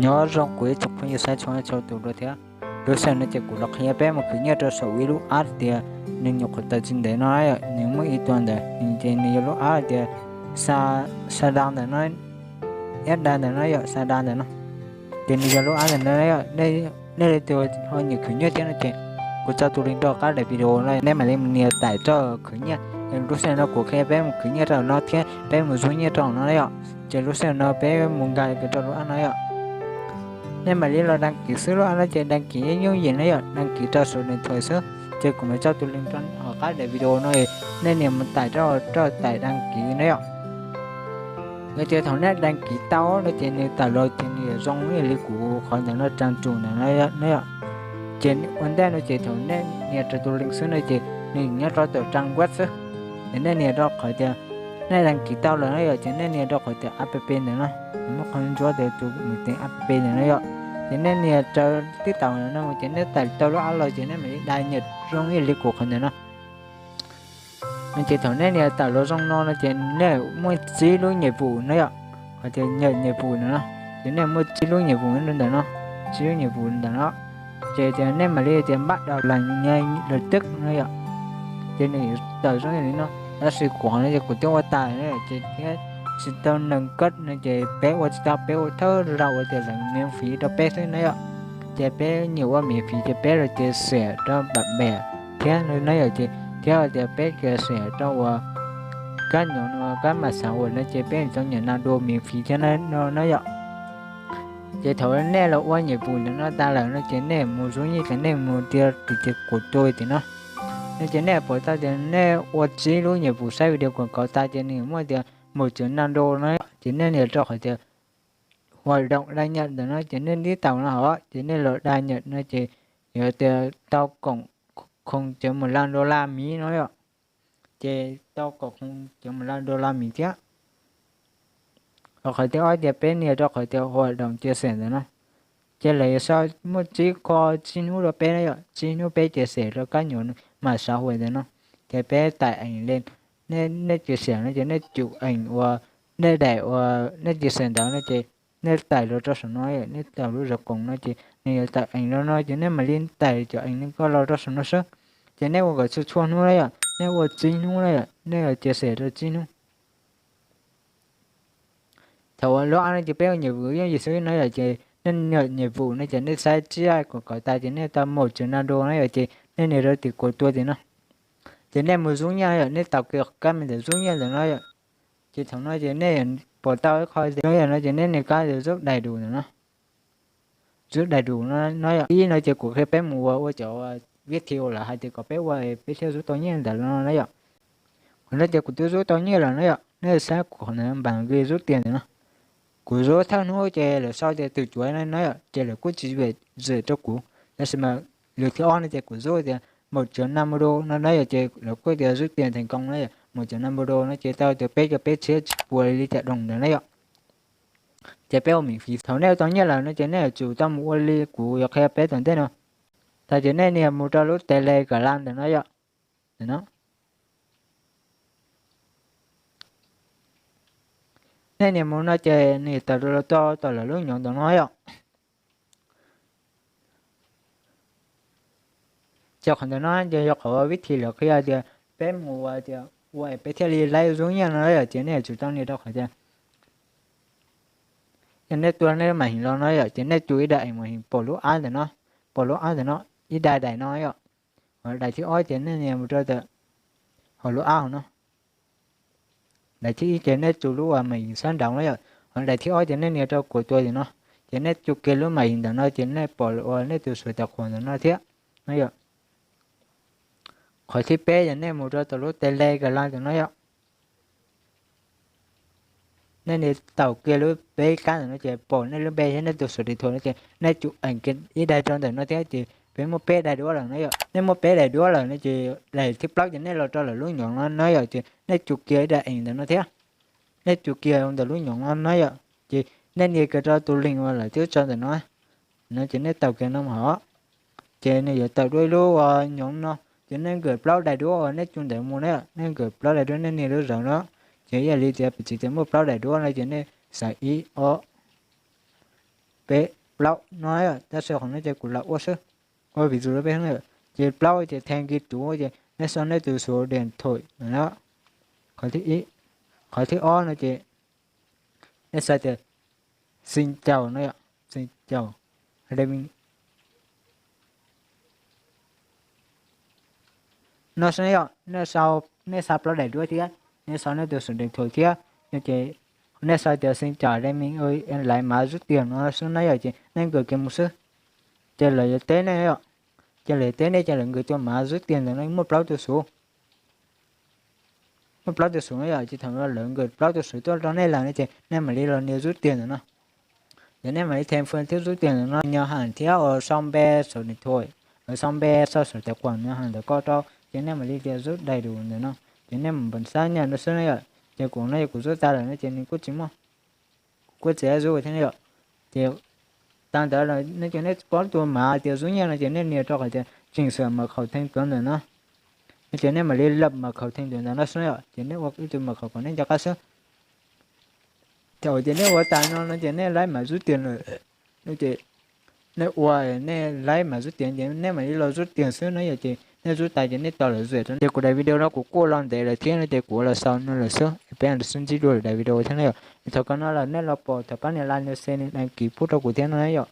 Nyob zoo kuv ib tsoom phooj ywg saib txhua txhua tus dua thiab. Lub sij hawm no ces kuv los qhia peb mus khwv nyiaj rau saum ib lub app tias nws nyuam qhuav tawm tsis ntev no yom, nws muaj ib tug ntawd ces nws yog lub app tias Sa, Sa Da ntawm no, App Da ntawm no yom, Sa Da ntawm no. Ces nws yog lub app ntawm no yom, nej leej twg ho nyiam khwv nyiaj thiab no ces kuv tso tus link rau qab daim video no, nej mam li mus nias tải rau khwv nyiaj. Lub sij hawm no kuv qhia peb mus khwv nyiaj rau no thiab peb mus zub nyiaj rau no yom. Ces lub sij hawm no peb mus nkag rau lub app no yom. Nej mam li los đăng ký xwb, lub app no ces đăng ký yooj yim no yom, đăng ký rau số điện thoại xwb. Ces kuv mam tso tus link rau hauv qab daim video no, nej nias mus tải rau, rau tải đăng ký no yom. Yog tias thaum nej đăng ký tau no ces nws tawm los ces nws yuav zoo ib yam li kuv qhov ntawm no trang chủ ntawm no yom. Ces ua ntej no ces thaum nej nias rau tus link xwb no ces nws nyob rau tom trang web xwb. Ces nej nias rau qhov tias nej đăng ký tau lawm no yom, ces nej nias rau qhov tias app ntawm no. Nws muaj qhov ntsuab tias tus mus teem app ntawm no yom. Ces nej nias rau tib taus no ces nej tải tau lub app los ces nej mam li đăng nhập zoo ib yam li kuv qhov ntawm no. No ces thaum nej nias tawm los zoo no no ces nej muaj tsib lub nhiệm vụ no yom. Qhov tias nhiệm vụ ntawm no, ces nej muaj tsib lub nhiệm vụ ntawm no, tsib lub nhiệm vụ ntawm no. Ces tias nej mam li tias bắt đầu làm ngay lập tức no yom. Ces nws tawm zoo li no, tab sis kuv no ces kuv twb ua tas no ces thiab tsis tau nws kab no ces peb ua tsis tau, peb ua thawj zaug ua tias lawv miễn phí rau peb xwb no yom. Ces peb nyiam ua miễn phí ces peb los cia siam rau bạn bè thiab no yom, ces thiab tias peb cia siam rau uas kab nyob no, kab mạng xã hội no ces peb tau nyiam nab dua miễn phí thiab no yom. Ces thaum nej los ua nhiệm vụ ntawm no tas lawm no ces nej mus zub nyiaj ces nej mus tias tiv ces kuv tua tim no. No ces nej pom tau tias nej ua tsib lub nhiệm vụ saib video quảng cáo tas ces nws muaj tias một triệu năm đô no, ces nej nias rau qhov tias hoạt động đa nhận ntawm no ces nej tib taus no hov ces nej los đa nhận no ces yuav tias tau cộng không chấm mười lăm đô la Mỹ no yom. Ces tau cộng không chấm mười lăm đô la Mỹ thiab. Ho qhov thib ob tias peb nias rau qhov tias hoạt động chia sẻ ntawm no, ces lawv yuav sau muaj tsib qho tsib hnub rau peb no yom, tsib hnub peb chia sẻ rau kab nyob mạng xã hội ntawm no. Ces peb tải ảnh lên, nej chia sẻ no ces nej chụp ảnh uas nej daim uas nej chia sẻ ntawd no ces nej tải los rau saum no, nej tải lub zov koom no ces nws yuav tải ảnh los no ces nej mam li tải cov ảnh no koj los rau saum no xwb. Ces nej ua kom txhua txhua hnub na yom, nej ua tsib hnub na yom, nej chia sẻ rau tsib hnub. Thaum uas lub app no ces peb ua nhiệm vụ yooj yim xwb no yom, ces nej nias nhiệm vụ no ces nej saib tsib quảng cáo tas ces nej tau một triệu năm đô na yom, ces nej nias rau tim kuv tua tim no. Ces nej mus zub nyiaj yom, nej taus kiag kab me ntawm zub nyiaj ntawm no yom. Ces thaum no ces nej pom tau ib qho tias no ces nej nias kab tias giúp đầy đủ ntawm no. Giúp đầy đủ no yom. Ib no ces kuv qhia peb mus ua ua cov video lawv hais tias kom peb ua peb thiaj zub tau nyiaj ntawm no na yom. Qhov no ces kuv twb zub tau nyiaj lawm na yom, nej saib kuv qhov ntawd bản ghi rút tiền ntawm no. Kuv zub thawj hnub ces lawv sau tias từ chối no yom, ces lawv kuj tsis zem rau kuv. Tab sis mas lượt thib ob no ces kuv zub tias một triệu năm mươi đô no na yom, ces lawv kuj tias rút tiền thành công na yom, một triệu năm mươi đô no ces tau tias peb caug peb txhiab tsib puas li cas đồng ntawd na yom. Ces peb ua miễn phí, thaum nej ua tau nyiaj lawm no ces nej yuav tsum tau mus ua li kuv yuav qhia peb tom ntej no. Tag ces nej nias mus rau lub Telegram ntawm no yom. Nej nias mus no ces nws tawm rau tom lawv lub nyob ntawm no yom. Ces qhov ntawm no ces yog qhov vib thim lawv qhia tias peb mus ua tias ua es peb thiaj li laib zub nyiaj no yom, ces nej yuav tsum tau nias rau qhov tias, yog nej tua nej màn hình los no yom, ces nej tsuas ib daim màn hình pom lub app ntawm no, pom lub app ntawm no ib daim daim no yom. Ho daim thib ob ces nej nias mus rau tom hauv lub app hauv no. Daim thib ib ces nej tsuas lub uas màn hình sab nraud no yom. Ho daim thib ob ces nej nias rau kuv tua tim no, ces nej tsuas kiag lub màn hình ntawm no ces nej pom uas nej tus số tài khoản ntawm no thiab no yom. Qhov thib peb ces nej mus rau tom lub Telegram ntawm no yom. Nej nias taus kiag lub peb kab ntawm no ces pom nej lub npe thiab nej tus số điện thoại no ces nej tsuas ees kiag ib daim rau ntawm no thiab ces peb muaj peb daim duab lawm no yom. Nej muaj peb daim duab lawm no ces daim thib plaub ces nej los rau lawv lub nyob no no yom, ces nej tsuas kiag ib daim ees ntawm no thiab. Nej tsuas kiag ntawm lub nyob no no yom, ces nej nias kiag rau tus link uas lawv twb tso ntawm no no ces nej taus kiag no hov. Ces nws yuav tawm dua ib lub uas nyob no, ces nej nkawm plaub daim duab uas nej tsuas ntawd mus na, nej nkawm plaub daim duab nej nias lub zauv no. Ces ib yam li tias piv txwv tias muaj plaub daim duab no ces nej xaiv ib ob peb plaub no, tab sis qhov no ces kuv lam ua xwb, ua vis tus rau peb xwb na yom. Ces plaub ces thee kiv tuv ces nej sau nej tus số điện thoại no. Qhov thib ob no ces nej sau tias xin chào no yom, xin chào Lê Minh no xwb na yom. Nej sau plaub daim duab thiab nej sau nej tus số điện thoại thiab no ces nej sau tias xin chào Lê Minh ơi, em lấy mã rút tiền no xwb na yom, ces nej nkag kiag mus xwb. Ces lawv yuav teb nej yom, ces lawv teb nej ces lawv nkag tus mã rút tiền ntawm no muaj plaub tus số, muaj plaub tus số no yom, ces thaum lawv nkag plaub tus số tuaj rau nej lawm no ces nej mam li los nias rút tiền ntawm no. Ces nej mam li thee phương thức rút tiền ntawm no, nhập hàng thiab ua sau npe số điện thoại, ua sau npe sau số tài khoản ngân hàng ntawm ko rau, ces nej mam li tias rút đầy đủ ntawm no, ces nej mam npam xab nyaj no xwb na yom. Ces kuv no yog kuv rút tas lawm no ces nws kuj tsis muaj, kuv kuj tsis rút thiab na yom. Ces tag ntawd no ces nej paub tus mã tias rút nyiaj no ces nej nias rau qhov tias chỉnh sửa mật khẩu thanh toán ntawm no, no ces nej mam li lập mật khẩu thanh toán ntawm no xwb na yom, ces nej ua ib tus mật khẩu kom nej nco qab xwb. Thaum uas ces nej ua tas no no ces nej lấy mã rút tiền lawm, no ces nej ua, nej lấy mã rút tiền ces nej mam li los rút tiền xwb no yom, ces nej rút tas ces nej tos lawv duyệt rau. Ces kuv daim video no kuv kuj los ntev lawm thiab no ces kuv los xaus no lawm xwb, peb mam li sib ntsib dua lwm daim video thiab na yom. Thaum kawg no lawm nej los pom thaum pab nias like, nias share, nias đăng ký pub rau kuv thiab no yom.